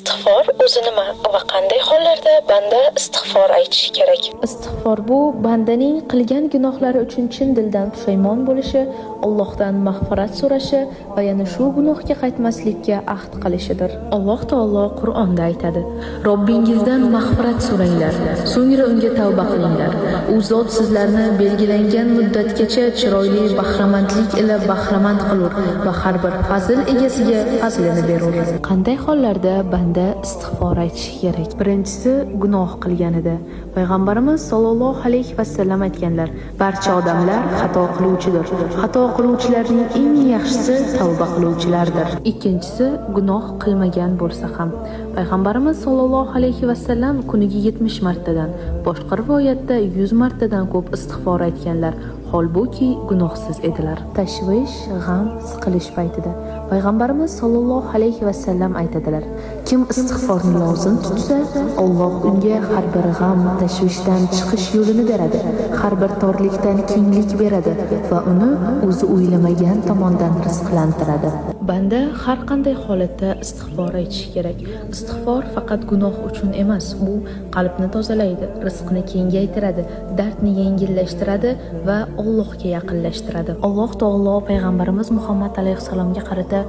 Istig'for o'zi nima va qanday hollarda banda istig'for aytishi kerak? Istig'for bu bandaning qilgan gunohlari uchun chin dildan pushaymon bo'lishi, Allohdan mag'firat so'rashi va yana shu gunohga qaytmaslikka ahd qilishidir. Alloh taolo Qur'onda aytadi: Robbingizdan mag'firat so'ranglar, so'ngra unga tavba qilinglar. U zot sizlarni belgilangan muddatgacha chiroyli bahramandlik ila bahramand qilur va har bir fazl egasiga fazlini berur. Qanday hollarda banda istig'for aytishi kerak? Birinchisi, gunoh qilganida. Payg'ambarimiz sollallohu alayhi vasallam aytganlar: "Barcha odamlar xato qiluvchidir. Xato qiluvchilarning eng yaxshisi tavba qiluvchilardir." Ikkinchisi, gunoh qilmagan bo'lsa ham. Payg'ambarimiz sollallohu alayhi vasallam kuniga 70 martadan, boshqa rivoyatda 100 martadan ko'p istig'for aytganlar. Holbuki gunohsiz edilar. Tashvish, g'am, siqilish paytida Payg'ambarimiz sollallohu alayhi vasallam aytadilar: "Kim istig'forni lozim tutsa, Alloh unga har bir g'am, tashvishdan chiqish yo'lini beradi, har bir torlikdan kenglik beradi va uni o'zi o'ylamagan tomondan rizqlantiradi." Banda har qanday holatda istig'for aytishi kerak. Istig'for faqat gunoh uchun emas, u qalbni tozalaydi, rizqni kengaytiradi, dardni yengillashtiradi va Allohga yaqinlashtiradi. Alloh taolo payg'ambarimiz Muhammad alayhissalomga qarata: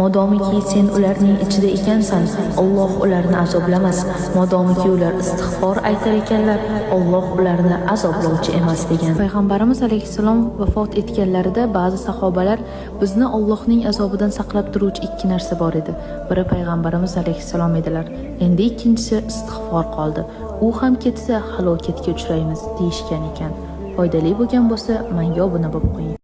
"Modomiki sen ularning ichida ekansan, Alloh ularni azoblamas. Modomiki ular istig'for aytar ekanlar, Alloh ularni azoblovchi emas", degan. Payg'ambarimiz alayhissalom vafot etganlarida ba'zi sahobalar: "Bizni Allohning azobidan saqlab turuvchi ikki narsa bor edi. Biri payg'ambarimiz alayhissalom edilar. Endi ikkinchisi istig'for qoldi. U ham ketsa, halokatga uchraymiz", deyishgan ekan. Foydali bo'lgan bo'lsa, menga obuna bo'lib qo'ying.